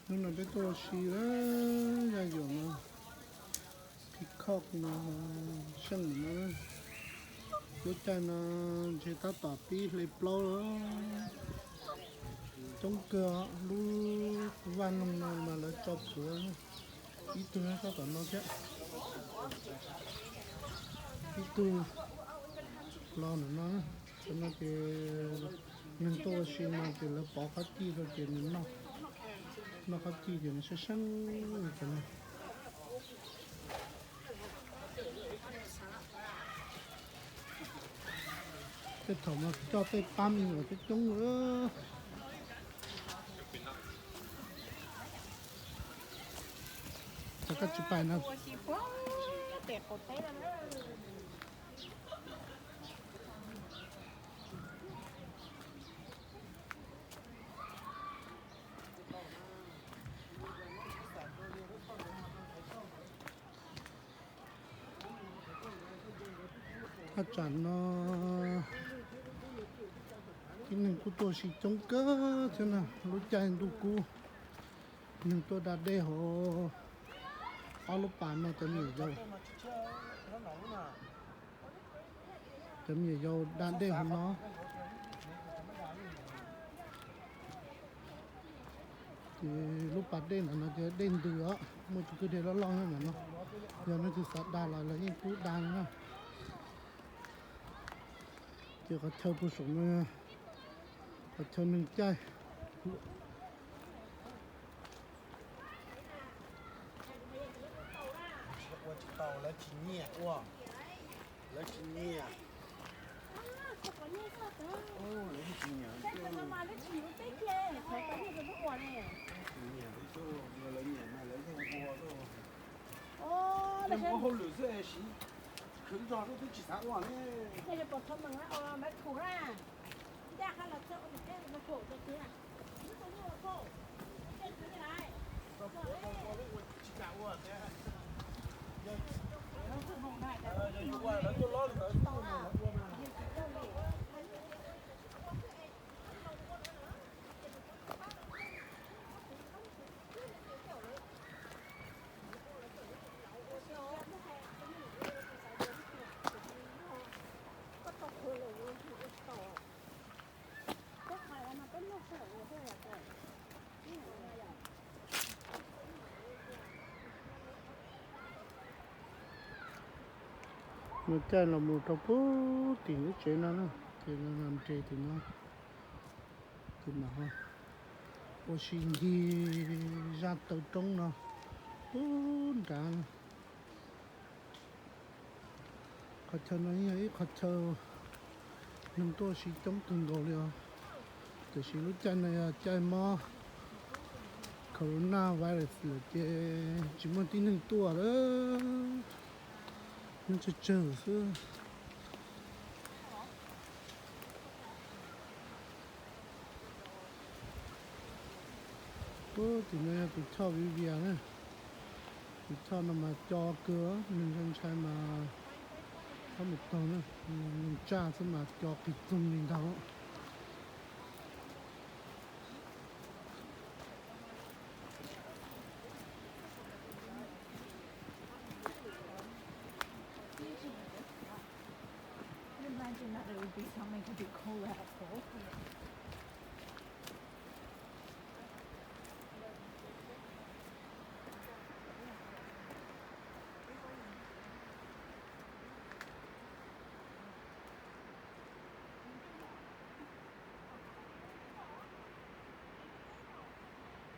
Hnub no peb tuaj ua si lawm, yaj yuam no, peacock no, seej no. Lub caij no ntshe tab tom pib hle plaub lawm. Coob kawg, lub vaj loog no mas lawv tso plhuav, ib tug nyob sab tom no thiab, ib tug los ntawm no. Cov no ces neeg tuaj ua si no ces lawv pov qhob cij rau ces nws noj, noj qhob cij ces nws seej seej li cov no. Tej thaum mas coj tej pab me nyuam coob coob lawm. Cov koj tsis pais no. Thaj tsam no tib neeg kuj tuaj ua si coob kawg thiab na. Lub caij ntuj kub neeg tuaj da dej hauv ob lub pas no cov me nyuam yaus. Cov me nyuam yaus da dej hauv no. Ces lub pas dej ntawm no ces dej ntws os, muaj tus kwj deg loj loj nyob ntawm no. Yog leej twg xav da los lawv yeej pub da na. Ces qhov chaw puag saum no, qhov chaw neeg caij. Ua tsis tau, lawv tsis nyiam ua, lawv tsis nyiam. Lawv tsis nyiam, lawv nyiam mas lawv yeej ua. Lawv muab hauj lwm xwb, siv khwv zog xwb twb tsis xav ua ne. Nws caij los mus rau puag tim lub tsev no na, ces nws nres tim no, ces mam ua si ncig zaj taw roob no puag nrad. Qhov chaw no yog ib qhov chaw neeg tuaj ua si coob kawg nkaus li os. Tiam sis lub caij no yog caij mob corona virus lawm ces tsis muaj tib neeg tuaj lawm, nyob tsawg tsawg xwb. Tim no yog tus choj Vivian na. Tus choj no mas co kawg, neeg ntshai ntshai mas txhob mus taug na, neeg tsaj xwb mas co qis txoog li ntag.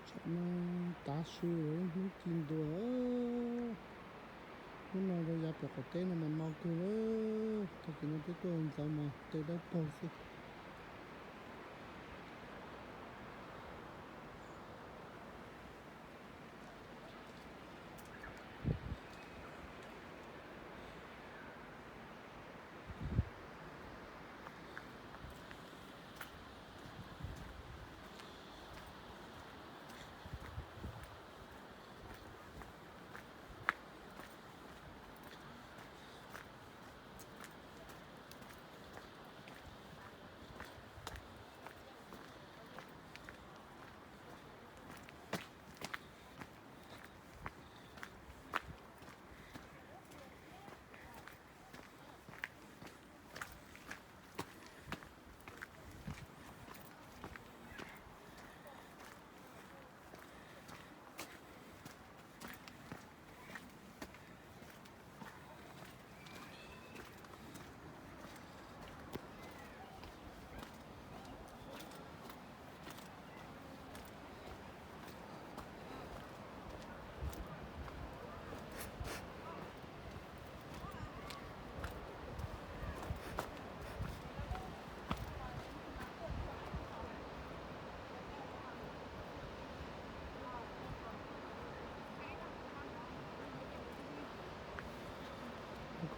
Tsam no tav su lawm, hnub ci ntua. Hnub no rau yav pem qaum teb no mas no kawg lawm, tag kis no peb tuaj ntxov mas tej dawb paug xwb.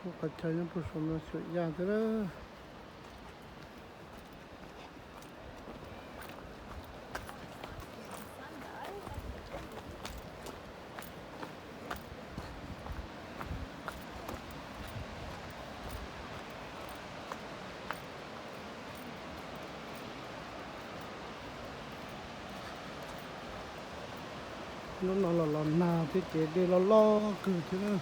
Lub qhov chaw nyob puag saum no xyuam yaj thiab lawm. Hnub no los los nag thiab ces dej loj loj kawg thiab na.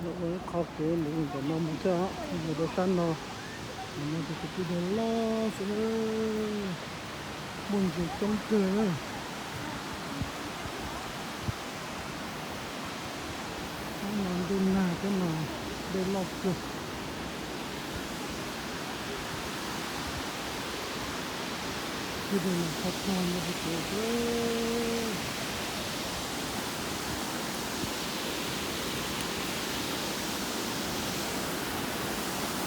Ua ib qho kev ntawm no mus thiab os, mus rau sab no, mus no ces tus kwj deg loj xwb na, muaj ntses coob kawg na. Sab no ntuj nag thiab mas dej loj kawg. Kwj deg mas txhua txhua nyob puag saud xwb.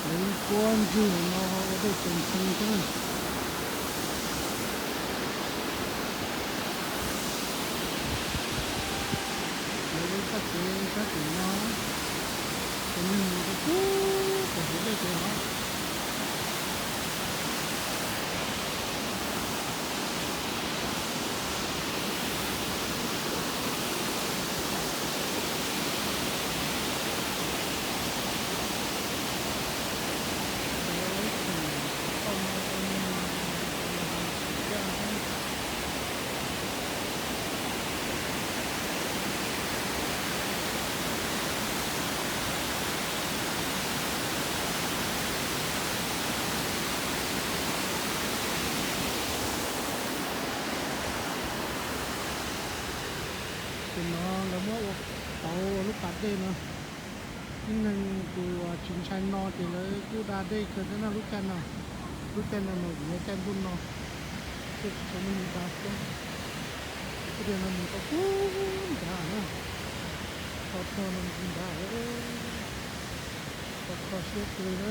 Lawv kuab ntswg no ua dej tseem txheev thiab na. Lawv lub txoj kev sab tim no, cov neeg mus rau pub pem hauv dej pem os. Ces no lawv muab ua pauv ua lub pas dej no. Tib neeg tus tsis ntshai no ces lawv kuj da dej kawg thiab no lub caij no. Lub caij no mas vim yog caij ntuj no thiaj tsis tshua muaj neeg da thiab. Ces kwj deg no mus tau pub nrad na, tau tog no mus nrad, tau tog siab kawg na.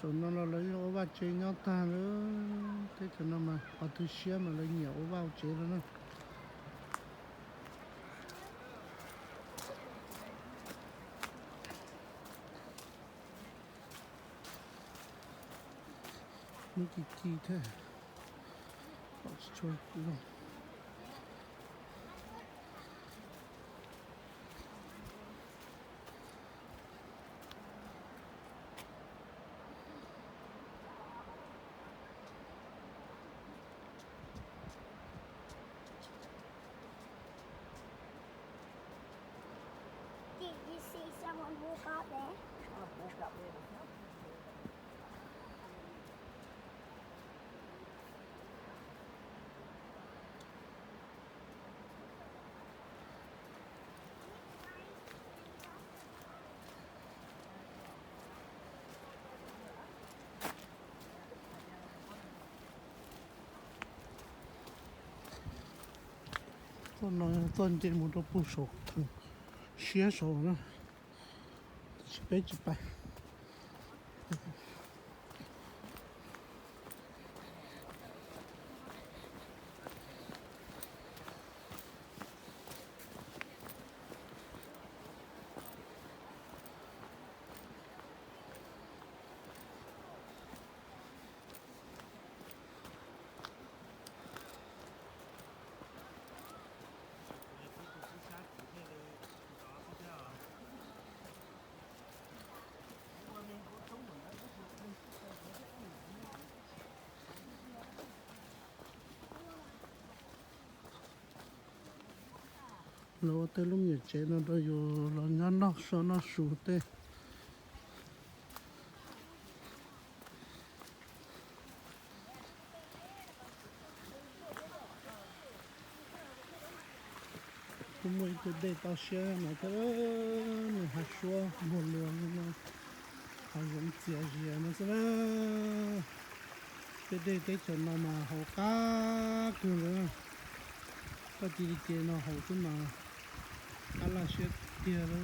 Saum no los lawv yeej ua vaj tse nyob tag lawm. Teb chaws no mas qhov twg siab mas lawv nyiam ua vaj ua tsev no na. Muab ci ci thiab, pom tsis tshua zoo. Did you see someone walk out there? Txoj no txoj nce mus rau puag saum siab saud na, tab sis peb tsis pais. Los ua tej lub me nyuam tsev no rau yus los nyob noj so noj su tej. Kuj muaj ib tug dej toj siab no thiab, nws hav suab muag luas li no, hav zoov txias zias no xwb na. Tej dej teb chaws no mas haus qab kawg li. Koj cia li ce no haus xwb mas qab laj siab tiag li.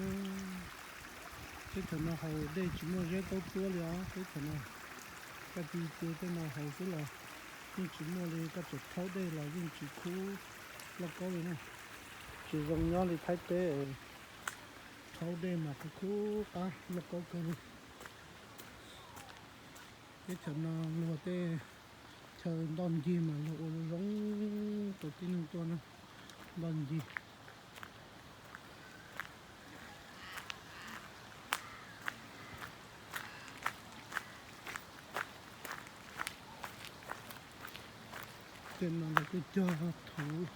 Teb chaws no haus dej tsis muaj zeb taub tuab li os teb chaws no. Koj cia li ce tej no haus xwb los yeej tsis muaj li, koj tseem rhaub dej los yeej tsis khub lauj kaub li na. Tsis zoo nyob li Thaib teb, rhaub dej mas khub khub qab lauj kaub kawg li. Teb chaws no luag tej chaw ntoj ncig mas luag ua zoo zoo rau tib neeg tuaj na, ntoj ncig. Tej no lawv kuj cog thuv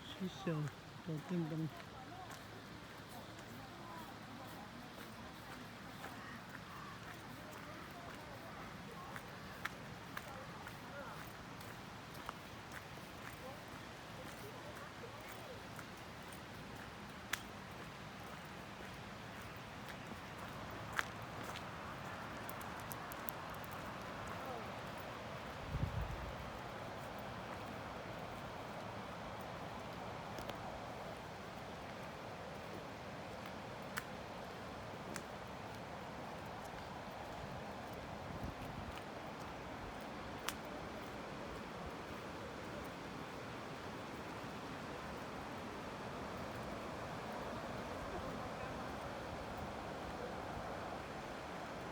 sib xyaw rau tej ntoo.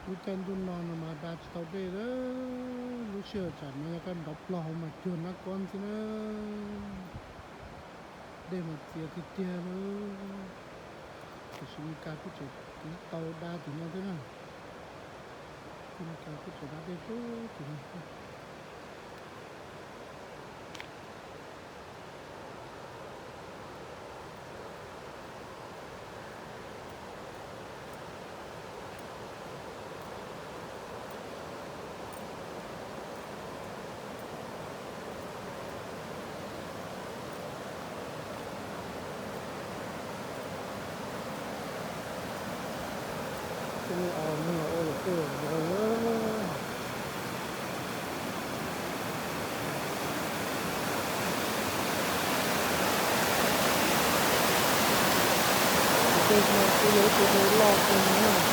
Lub caij ntuj no no mas da tsis tau dej li, lub sij hawm tsam no yog koj nrov plaws hauv mas cuag nab kob xwb na. Dej mas txias tiag tiag li. Tiam sis Meskas kuj tseem tau da tim no thiab na. Meskas kuj tseem da dej puag tim no. Tej me os neeg los ua lawm tej zov. Tej no kuj yog ib tug dej loj kawg na.